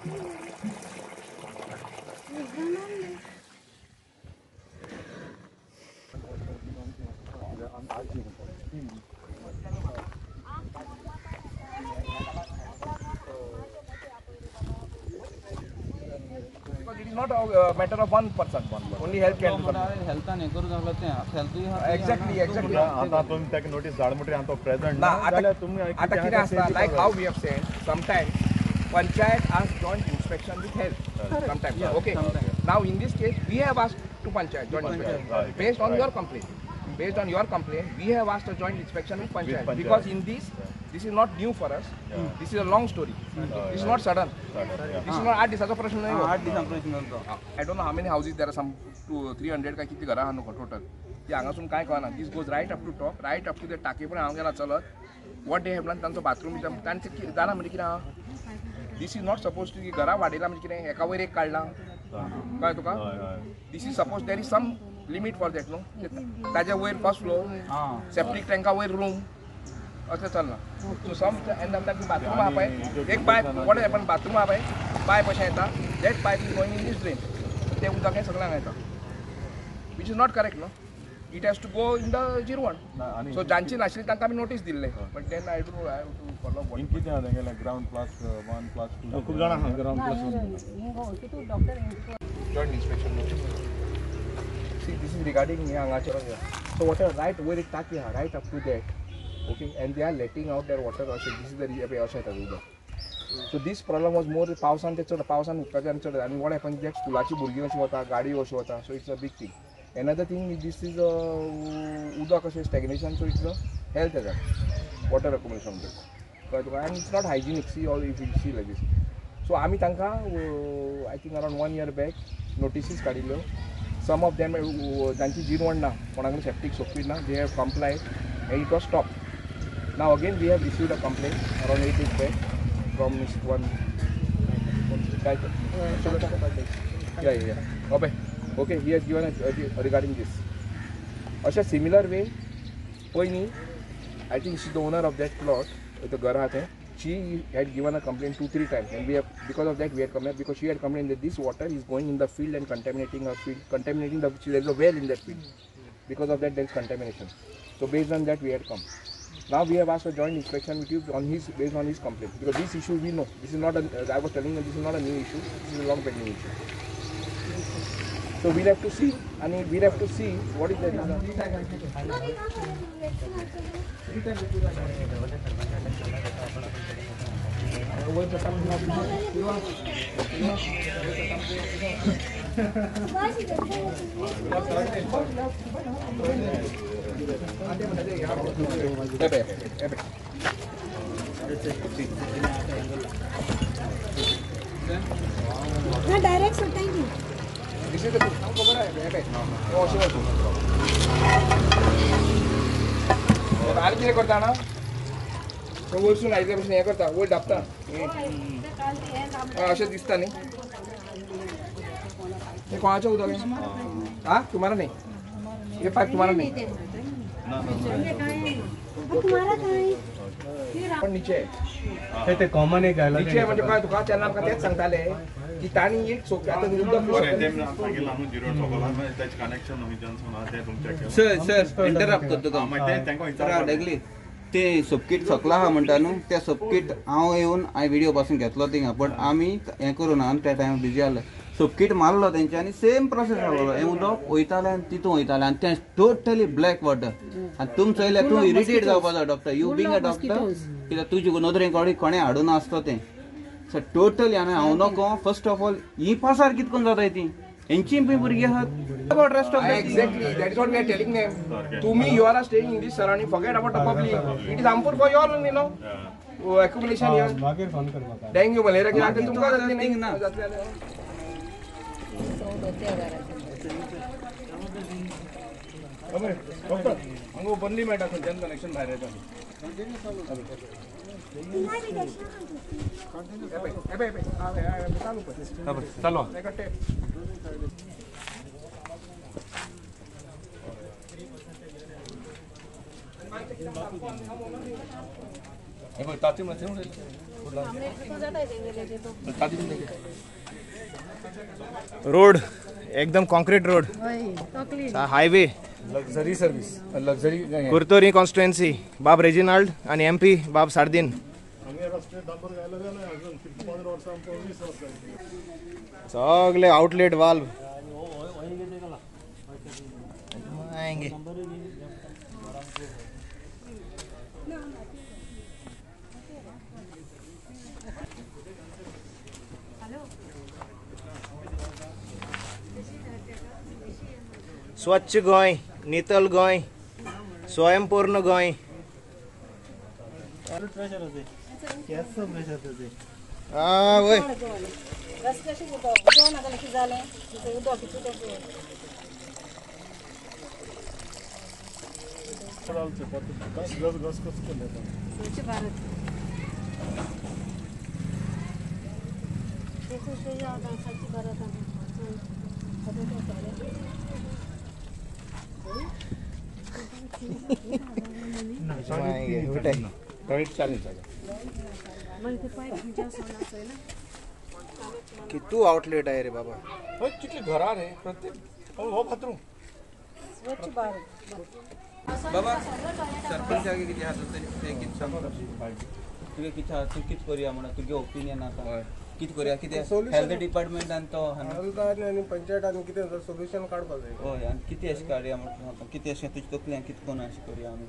Because it is not a matter of one person. Only health can do something. Health and exactly, exactly. Notice present. Like how we have said, sometimes Panchayat asks joint inspection with health. Sometimes, yeah, okay. Sometimes. Now in this case, we have asked to Panchayat joint inspection based on your complaint. Based on your complaint, we have asked a joint inspection with Panchayat, because in this, this is not new for us. Yeah. This is a long story. This is not sudden. This is not 8 दिसाचो प्रश्न न्हय. 8 दिसांचो प्रश्न. I don't know how many houses there are, some 200-300 काय किती घरां आहा न्हू टोटल. ती हांगासून काय कळना. This goes right up to top, right up to the टाके पण हांव गेला चलत. What they have done, तांचो बाथरूम तांचे जालां म्हणजे कितें आहा. This is not suppose to की घरां वाडयलां म्हणजे कितें एका वयर एक काडलां कळ्ळें तुका. This is suppose there is some limit for that न्हू. ताज्या वयर फर्स्ट फ्लोर, सेप्टीक टँका वयर रूम अशें चलना. सो सम एंड तांकां बाथरूम आहा पळय, एक पायप what happen bathroom आहा पळय, पायप अशें येता, that pipe is going in this drain, तें उदक हें सगळ्यांक येता, which is not correct न्हू. It has to go in the 01. So जांची नाशिल्ली तांकां आमी नोटीस दिल्ले, but then I do I have to follow. कितें आहा तेंगेलें ग्रावंड +1 +2 खूब जाणां आहा ground +1. Joint inspection notice. See, this is regarding हे हांगाचेर. So water right वयर एक टाकी आहा, right up to that, okay, and they are letting out their water अशें. This is the अशें येता उदक. So this problem was more पावसान ते चड, पावसान उदकाचें आनी चड. आनी what happen that स्कुलाची भुरगीं अशीं वता, गाडयो अश्यो वता, so it's a big thing. Another thing, this is उदक अशें stagnation, so it's a health hazard, water accumulation कळ्ळें तुका. And it's not hygienic. See all if you see like this. So आमी तांकां I think around 1 year back notices काडिल्ल्यो. Some of them जांची जिरवण ना, कोणा कडेन सेप्टीक सोपीट ना, they have complied and it was stop. Now again we have received a complaint around 8 days back from Mr. One guy. Yeah. Okay. Okay, he has given a regarding this. Asha similar way, Poini, I think she's the owner of that plot, the घर आहा. She had given a complaint 2-3 times, and we have, because of that we had come here, because she had complained that this water is going in the field and contaminating her field, contaminating the, there is a well in that field. Because of that there is contamination. So based on that we had come. Now we have asked a joint inspection with you on his, based on his complaint, because this issue we know. This is not a, I was telling you, this is not a new issue. This is a long pending issue. So we'll have to see, and we'll have to see what is the reason. Direct sir, thank you. This is the खबर आहे. आनी कितें करता ना, वयरसून आयिल्ल्या भशेन हें करता, वयर धापता अशें दिसता न्ही. हें कोणाचें उदक हें? आं, तुम्हारा न्ही, हे पायप तुम्हारा न्ही, पण निचे ते कॉमन एक निचे म्हणजे काय तुका तेन्ना आमकां तेच सांगताले की तांणी एक सोपे आतां उदक. सर सर इंटरप्ट करता तुका. ते सोपकीट सकला आहा म्हणटा न्हू, त्या सोपकीट हांव येवन हांवें व्हिडियो पासून घेतलो थिंगा, बट आमी हें करूं ना, आमी त्या टायमार बिजी आहले. सोपकीट मारलो तेंच्यांनी, सेम प्रोसेस आहलो, हें उदक वयतालें आनी तितून वयतालें आनी तें टोटली ब्लॅक वॉटर. आनी तुम चोयल्यार तूं इरिटेट जावपाचो doctor, you being a doctor, कित्याक तुजे नदरेन कोणी कोणें हाडून आसतो तें. सो टोटली आनी हांव नको फर्स्ट ऑफ ऑल ही पासार कितकोन जाताय ती हेंची बी भुरगीं आहात. About rest of exactly, that is what we are telling them. To me, you are staying in this surrounding, forget about the public. It is harmful for you all, you know. Accumulation here. मागीर phone करपाक. Dengue malaria कितें तुमकां जातलें न्ही ना. Doctor हांगा openly मेळटा खंयच्यान कनेक्शन भायर येता. चालू रोड एकदम concrete road, highway, luxury service, luxury. Curtorim constituency, बाब रेजिनाल्ड आणि एमपी बाब सार्दीन. सगळे आउटलेट वाल्व आएंगे. स्वच्छ गोंय, नितळ गोंय, स्वयंपूर्ण गोंय. वय कितू आउटलेट आहे रे बाबा. कितले घरां रे प्रत्येक हो बाथरूम. स्वच्छ भारत बाबा सरपंच आगे किती हात ते किती सांग तुगे किती तू कित करूया म्हणा तुगे ओपिनियन आसा कित करूया कितें हेल्थ डिपार्टमेंटान तो हेल्थ आनी पंचायत आनी कितें सोल्युशन काडपाक जाय. हय आनी कितें अशें काडया म्हणटा कितें अशें तुजे तकल्यान कितें कोण अशें करूया आमी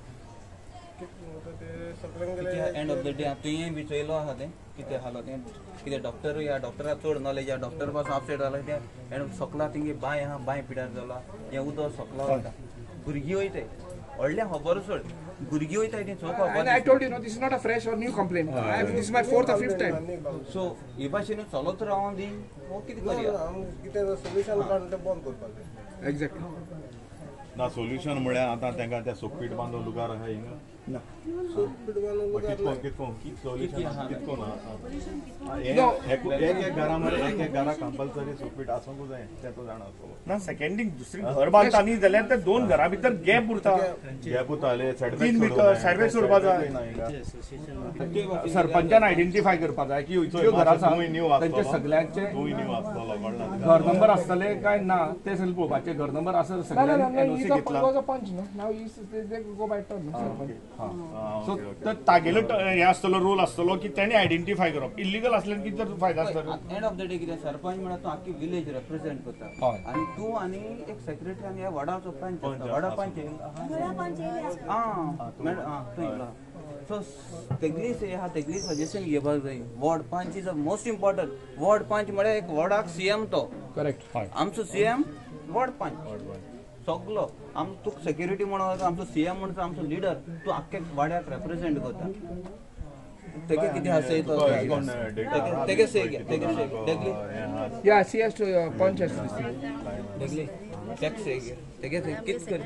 एंड ऑफ the day तुवें बी चोयलो आसा तें कितें हालो तें कितें डॉक्टरूय आहा डॉक्टराक चड नॉलेज आहा डॉक्टर पासून अपसेट जाला तें एंड सकला तेंगे बांय आहा बांय पिड्यार जाला हें उदक सकला वता भुरगीं वयताय व्हडलें खबर सोड भुरगीं वयताय ती चोवपाक. And I told you, no, this is not a fresh or new complaint. This is my fourth or fifth time. So, हे भाशेन चलत रावों दी हो कितें करूया कितें सोल्युशन काडून तें बंद करपाक जाय. एक्झॅक्टली. ना सोल्युशन म्हळ्यार आतां तांकां त्या सोकपीट बांदून लुगार आहा हिंगा ना सोकपीट बांदून लुगार कितको कितको सोल्युशन कितको ना एक एक घरा मरे एक एक घरा कंपल्सरी सोकपीट आसूंक जाय तें तूं जाणा आसतलो. ना सेकंडींग दुसरी घर बांदता न्ही जाल्यार ते दोन घरा भितर गॅप उरता. गॅप उरताले 3 मिटर सायडबॅक सोडपा जाय. सरपंचान आयडेंटिफाय करपा जाय की इतल्यो घरां आसा तांचे सगळ्यांचे घर नंबर आसतले काय ना ते सगळे पळोवपाचे. घर नंबर आसा सगळ्यांनी एनओसी घेतला. सो तागेलो हे आसतलो रोल आसतलो की तेणी आयडेंटिफाय करप. इलिगल आसल्यार कितें फायदा आसतलो. एंड ऑफ the day कितें सरपंच म्हणल्यार तूं आख्खी विलेज रिप्रेझेंट करता आनी तूं आनी एक सेक्रेटरी आनी ह्या वॉर्डाचो पंच वॉर्डा पंच आं तूं येयलो. सो तेगली आहा तेगली सजेशन घेवपाक जाय. वॉर्ड पंच is a most important. Ward पंच म्हळ्यार एक वॉर्डाक सीएम तो. करेक्ट. आमचो सीएम वॉर्ड पंच सगलो आम तुका सेक्युरिटी म्हणून आमचो सीएम म्हणून आमचो लिडर तूं आख्खे वाड्याक रिप्रेझेंट करता. तेगे कितें आसा तेगे से तेगे से तेगली या she has to punch has to तेगली टॅक्स तेगे कित कर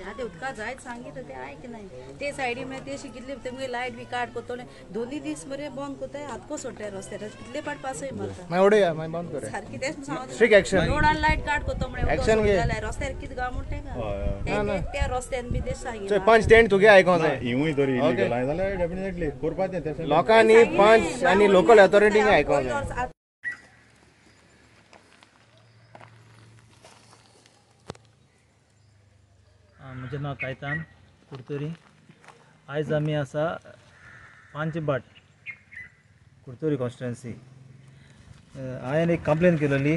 आतां उदका जायत सांगित ते आयक नाय ते सायडी म्हळ्यार ते शिकिल्ले तुमगे लायट बी काट कोत्तले दोनी दीस मरे बंद कोत्ताय हातको सोडटाय रस्त्यार कितले पाट पासय मारता मागीर उडया मागीर बंद कर सारकी तेच सांगता. Strict action. रोडान लायट काट कोत्तो म्हळ्यार एक्शन घे रस्त्यार कित गाव म्हणटा का त्या रस्त्यान बी तेच सांगितलें. पंच तेण तुगे आयकोंक जाय. हिवूय तरी इलिगल आहा जाल्यार डेफिनेटली करपाचें तें लोकांनी पंच आनी लोकल ऑथॉरिटींक आयकोंक जाय. म्हजें नांव कायतान कुडतरी. आयज आमी आसा पांचबाट कुडतरी कॉन्स्टिट्युएन्सी. हांवें एक कंप्लेन केलेली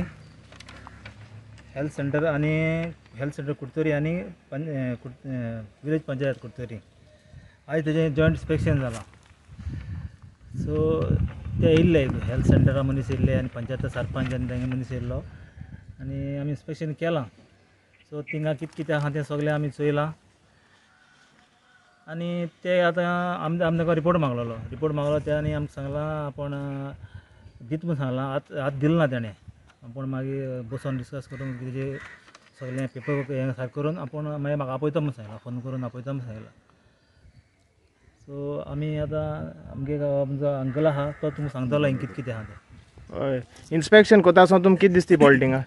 हेल्थ सेंटर आनी हेल्थ सेंटर कुडतरी आनी विलेज पंचायत कुडतरी. आयज तेजें जॉयंट इन्स्पेक्शन जालां. सो ते येयल्ले हेल्थ सेंटरा मनीस येयल्ले आनी पंचायत सरपंच आनी तेंगे मनीस येयल्लो आनी आमी इन्स्पेक्शन केलां. सो थिंगा कितें कितें आसा तें सगळें आमी चोयलां आनी ते आतां आम आमी तांकां रिपोर्ट मागलेलो. रिपोर्ट मागलो ते आनी आमकां सांगलां आपूण दीत म्हूण सांगलां. आतां आतां दिलें ना तेणें. आपूण मागीर बसोन डिस्कस करून तेजे सगळें पेपर हें सारकें करून आपूण मागीर म्हाका आपयता म्हूण सांगलां. फोन करून आपयता म्हूण सांगलां. सो आमी आतां आमगे आमचो अंकल आसा तो तुमकां सांगतलो हिंग कितें कितें आसा तें. हय इन्स्पेक्शन कोता आसा तुमकां कितें दिसता पडलें थिंगा?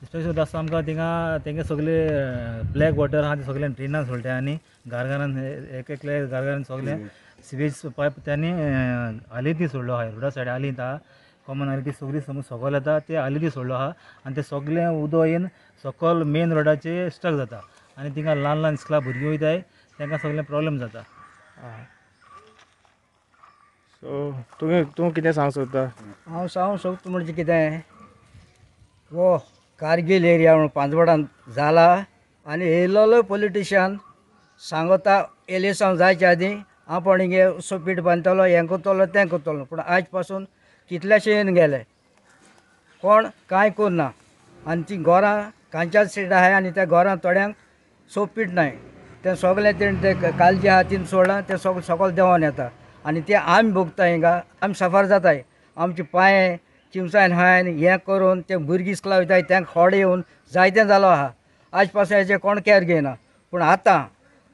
इन्स्पेक्शन वता आसतना आमकां थिंगा तेंगे सगळे ब्लॅक वॉटर आहा ते सगळें ड्रेनान सोडटा आनी घर घरान एक एकले घर घरान सगळें सिवेज पायप त्यांनी आली ती सोडलो आहा. रोडा सायड आली आहा कॉमन आली ती सगळी समज सकयल येता ते आली ती सोडलो आहा आनी ते सगळें उदक येवन सकयल मेन रोडाचेर स्टक जाता आनी थिंगा ल्हान ल्हान इस्कुला भुरगीं वयताय तांकां सगळें प्रॉब्लम जाता. सो तुमी तूं कितें सांगूंक सोदता? हांव सांगूंक सोदता म्हणजे कितें, हो कारगील एरिया म्हणून पांचवडान जाला आनी येयल्लो पॉलिटिशियन सांगता एलेसांव जायच्या आदीं आपूण हिंगे सोपीट बांदतलो, हें करतलो तें करतलो, पूण आयज पासून कितलेशे येवन गेले कोण कांय करना. आनी तीं घरां कांच्याच स्ट्रीट आहाय आनी त्या घरां थोड्यांक सोपीट नाय, तें सगळें तेणें तें कालजे हातीन सोडलां, तें सगळें सकयल देंवोन येता आनी तें आमी भोगता. हिंगा आमी सफर जाताय, आमचे पांये चिमसायन हायन हें करून ते भुरगीं इस्कुला वयताय तांकां खोड येवन जायतें जालो आहा. आयज पासून हेजें कोण कॅर घेयना, पूण आतां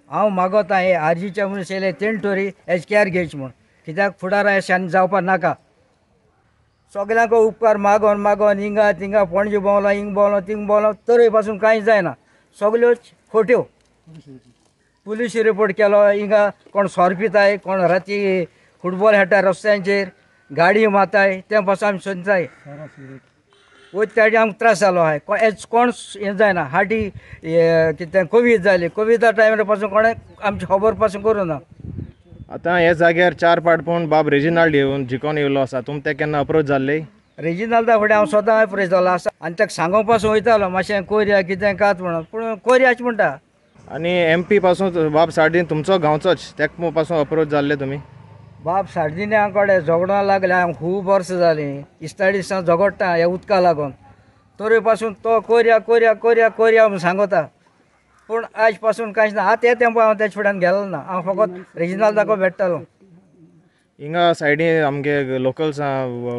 हांव मागोता हे आरजीच्या मनीस येयले तेणें तरी हेज कॅर घेवची म्हूण, कित्याक फुडारा अशें आनी जावपा नाका. सगल्यांक उपकार मागोन मागोन हिंगा थिंगा पणजे भोंवलो, हिंग भोंवलो, थिंग भोंवलो, तरी पासून कांय जायना, सगल्योच खोट्यो. पुलीस रिपोर्ट केलो, हिंगा कोण सोर पिताय, कोण राती फुटबॉल खेळटा रस्त्यांचेर, गाडी मारताय, तें पासून आमी सोदताय. वयता त्या आमकां त्रास जालो आहाय, कोण हें जायना. हाटी कितें कोवीड जाली, कोविडा टायमार पासून कोणें आमची खबर पासून करूं ना. आतां ह्या जाग्यार चार पाट पूण बाब रेजिनाल्ड येवन जिकोन येयलो आसा, तुम ते केन्ना अप्रोच जाल्ले? रेजिनाल्डा फुडें हांव स्वता अप्रोच जालो आसा आनी ताका सांगो पासून वयतालो मातशें कोरया कितें कात म्हणून, पूण कोरयाच म्हणटा. आनी एम पी पासून बाब सार्दीन तुमचो गांवचोच, तेका पासून अप्रोच जाल्ले तुमी? बाब सार्दिना कडेन झगडों लागले हांव खूब वर्सां जालीं, इस्ता दिसा झगडटा ह्या उदका लागून, तरी पासून तो कोरया कोरया कोरया कोरया म्हूण सांगता, पूण आयज पासून कांयच ना. आतां तें हांव तेच्या फुड्यान गेलो ना, हांव फकत रेजिनाल्दाको भेट्टालो. हिंगा सायडीन आमगे लोकल्स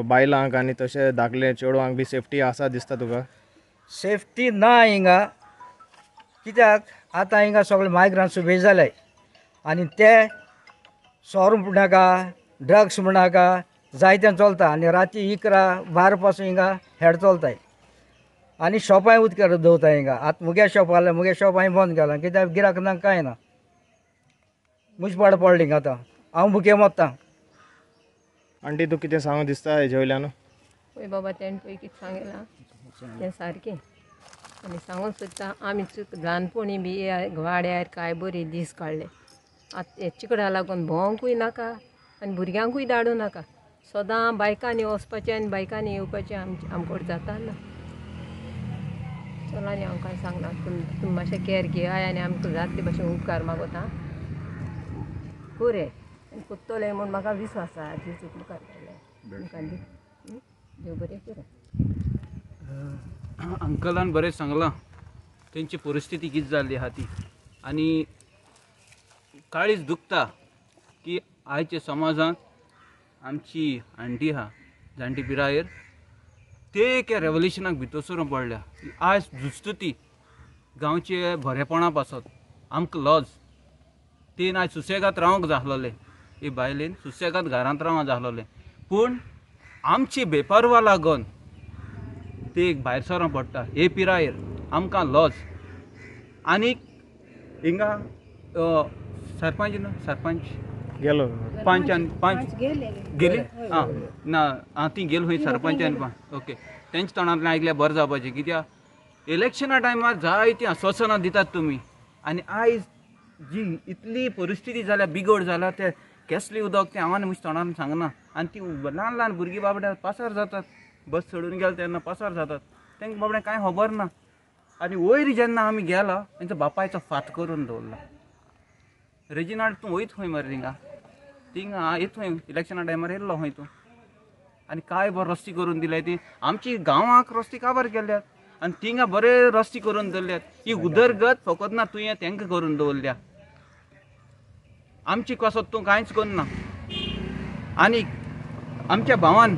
बायलांक आनी तशें धाकले चेडवांक बी सेफ्टी आसा दिसता तुका? सेफ्टी ना हिंगा, कित्याक आतां हिंगा सगळे मायग्रंट सुबेज जाले आनी ते सोरो म्हणनाका, ड्रग्स म्हणनाका, जायतें चलता आनी राती 11 12 पासून हिंगा हेड चलताय आनी शॉपांय उदक दवरता हिंगा. आतां मुगे शॉप आहलें, मुगे शॉप हांवें बंद केलां कित्याक गिरायक ना कांय ना, मुजपाड पडली हिंगा. आतां हांव भुके मोत्ता. आंटी तूं कितें सांगू दिसता हेजे वयल्यान? पळय बाबा तेणें पळय कितें सांगलां तें सारकें, आनी सांगूंक सोदता आमी ल्हानपणी बी वाड्यार काय बरी दीस काडले. आतां हे चिकडा लागून भोंवकूय नाका आनी भुरग्यांकूय धाडूं नाका, सदां बायकांनी वचपाचें आनी बायकांनी येवपाचें आमकोड जाता ना. चल आनी हांव कांय सांगना, तुमी मातशें कॅर घेयाय आनी आमकां जातले भशेन उपकार मागोता पुरे आनी कोत्तोलें म्हूण म्हाका विस्वास आहा. आजी उपकार केले देव बरें करूं. अंकलान बरें सांगलां तेंची परिस्थिती कितें जाल्ली आहा ती, आनी काळीज दुखता की आयच्या समाजांत आमची आंटी आहा जाणटी पिरायेर ते एका रेवल्युशनाक भितर सरून पडल्या. आयज झुजता ती गांवचे बरेपणा पासत, आमकां लज तेन आयज सुसेगाद रावंक जाल्लोलें, ही बायलेन सुसेगाद घरांत रावंक जाल्लोलें, पूण आमची बेपर्वा लागून ते एक भायर सरोंक पडटा हे पिरायेर, आमकां लज. आनीक हिंगा सरपंच न्हू, सरपंच गेलो पंच आनी पंच गेली आं ना आं ती गेली खंय सरपंच आनी पंच ओके तेंच्या तोंडांतल्यान आयकल्यार बरें जावपाचें, कित्याक इलेक्शना टायमार जायतीं आस्वासनां दितात तुमी आनी आयज जी इतली परिस्थिती जाल्या बिगड जाल्या ते केसलें उदक तें हांव आनी म्हज्या तोंडान सांगना. आनी ती ल्हान ल्हान भुरगीं बाबड्या पासार जातात, बस चडून गेले तेन्ना पासार जातात, तांकां बाबड्या कांय खबर ना. आनी वयर जेन्ना आमी गेला तेंचो बापायचो फात करून दवरला. रेजिनाल्ड तूं वयत खंय मरे थिंगा थिंगा येत खंय इलेक्शना टायमार येयल्लो खंय तूं, आनी काय बरो रस्ते करून दिले ती आमची गांवांक रस्ते काबार केल्यात आनी थिंगा बरे रस्ते करून दवरल्यात. ही उदरगत फकत ना तुवें तांकां करून दवरल्या, आमची कसो तूं कांयच करना. आनी आमच्या भावान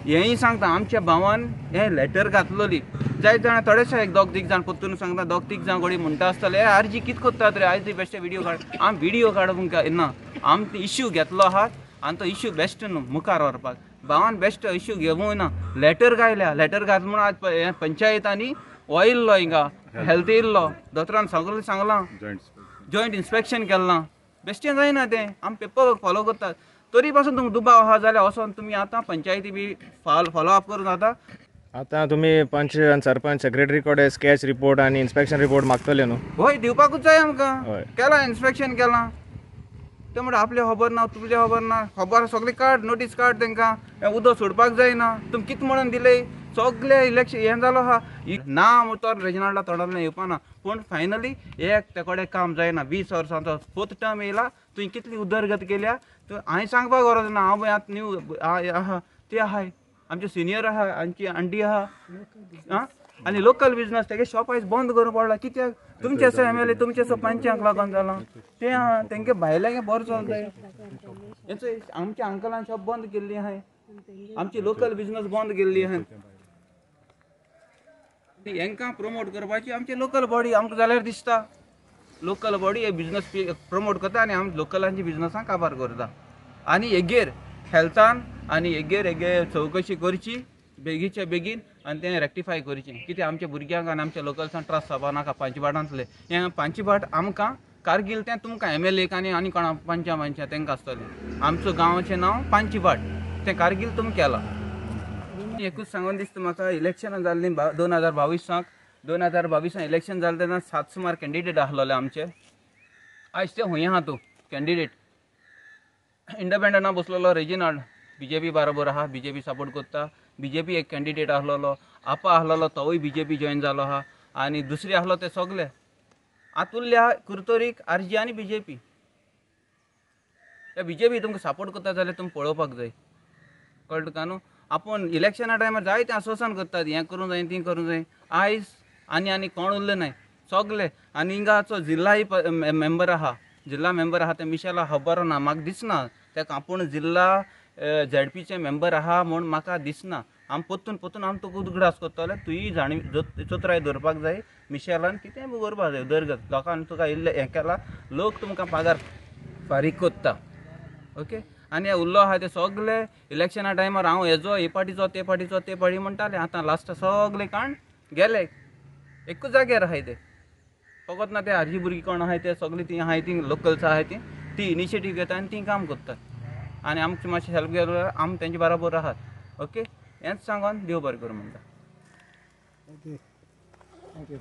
हेंय सांगता, आमच्या भावान हें लेटर घातलोली जायत जाणां थोडेशे एक दोग तीग जाण परतून सांगता, दोग तीग जाण घोडी म्हणटा आसतले आरजी कितें करतात रे आयज बेश्टे व्हिडियो काड, आमी व्हिडियो काडूंक ना, आमी इश्यू घेतलो आहा आनी तो इश्यू बेश्ट न्हू मुखार व्हरपाक. भावान बेश्ट इश्यू घेवूंक ना, लेटर घायल्या, लेटर घातल म्हणून आज पंचायतांनी हो येयल्लो हिंगा हेल्थ येयल्लो दोतोरान सगळें सांगलां, जॉयंट इन्स्पेक्शन केलां, बेश्टें जायना तें. आमी पेपर वर्क फॉलो करतात तरी पासून तुमकां दुबाव आहा जाल्यार वचोन तुमी आतां पंचायती बी फॉलो अप करून आतां आतां तुमी पंच आनी सरपंच सेक्रेटरी कडेन स्कॅच रिपोर्ट आनी इन्स्पेक्शन रिपोर्ट मागतले न्हू? हय, दिवपाकूच जाय आमकां. केलां इन्स्पेक्शन केलां, ते म्हणटा आपलें खबर ना तुमचें खबर ना, खबर सगळें काड, नोटीस काड तेंकां, हें उदक सोडपाक जायना. तुमी कितें म्हणून दिले सगळे इलेक्शन हें जालो आहा ना तो रेजिनाल्डा तोंडांतल्यान येवपाना, पूण फायनली एक ते कडेन काम जायना. 20 वर्सांचो फोर्थ टर्म येयला, तुवें कितली उदरगत केल्या तूं हांवें सांगपाक गरज ना. हांव आतां न्यू आहा ते आहाय, आमचे सिनियर आहा, आमची आंटी आहा, आं आनी लोकल बिजनस तेगे शॉप आयज बंद करूंक पडला कित्याक? तुमचे असो एम एल ए तुमचे असो पंचांक लागून जालां तें आहा. तेंगे भायल्यांक बरें चलता. हेचो आमच्या अंकलान शॉप बंद केल्ली आहाय, आमची लोकल बिजनस बंद केल्ली आहाय. हेंकां प्रमोट करपाची आमची लोकल बॉडी आमकां जाल्यार दिसता. लोकल बॉडी हे बिजनस प्रमोट करता आनी आम लोकलांची बिजनसां काबार करता. आनी हेगेर हेल्थान आनी हेगेर हेगे चवकशी करची बेगीच्या बेगीन आनी तें रेक्टिफाय करचें. कित्याक आमच्या भुरग्यांक आनी आमच्या लोकल्सांक त्रास जावपा नाका. पांचभाटांतले हें पांचभाट आमकां कारगील तें तुमकां एम एल एक आनी आनी कोणा पंचा पंचा तेंकां आसतलें. आमचो गांवाचें नांव पांचभाट, तें कारगील तुमकां केलां. एकूच सांगून दिसता म्हाका, इलेक्शनां जाल्लीं 2022 2022 इलेक्शन जालें तेन्ना 7 सुमार कॅन्डिडेट आसलेले आमचे. आयज ते हुंय आहा तूं कॅन्डिडेट इंडिपेंडंटा बसलेलो रेजिनाल्ड बीजेपी बरोबर आहा, बीजेपी सपोर्ट करता. बीजेपी एक कॅन्डिडेट आसलेलो, आपा आसलेलो तोवूय बीजेपी जॉयन जालो आहा, आनी दुसरे आसलो ते सगळे आतां उरल्या कुरतोरीक आरजी आनी बीजेपी. त्या बीजेपी तुमकां सपोर्ट करता जाल्यार तुमी पळोवपाक जाय, कळ्ळें तुका न्हू? आपूण इलेक्शना टायमार जायतें आश्वासन करतात, हें करूंक जाय तीं करूंक जाय. आयज आनी आनी कोण उरले नाय सगळे. आनी हिंगाचो जिल्लाय मेंबर आहा, जिल्ला मेंबर आहा ते मिशेला खबर ना, म्हाका दिसना तेका आपूण जिल्ला झेडपीचे मेंबर आहा म्हूण म्हाका दिसना. आम परतून परतून आम तुका उगडास करतले, तुंय जाणीव चतुराय दवरपाक जाय. मिशेलान कितें करपाक जाय उदरगत, लोकांक तुका इल्लें हें केलां, लोक तुमकां पगार फारीक करता. ओके, आनी उरलो आहा ते सगळे इलेक्शना टायमार हांव हेजो हे पार्टीचो ते पार्टीचो ते पार्टी म्हणटाले, आतां लास्ट सगळे काण गेले एकूच जाग्यार आहाय ते. फकत ना ते आरजी भुरगीं कोण आहाय ते सगळीं तीं आहाय तीं लोकल्स आहाय तीं ती इनिशिएटीव घेता आनी तीं काम करतात आनी आमची मातशी हेल्प घेतल्यार जाल्यार आमी तेंचे बरोबर आहात. ओके, हेंच सांगोन देव बरें करूं म्हणटा. Thank you.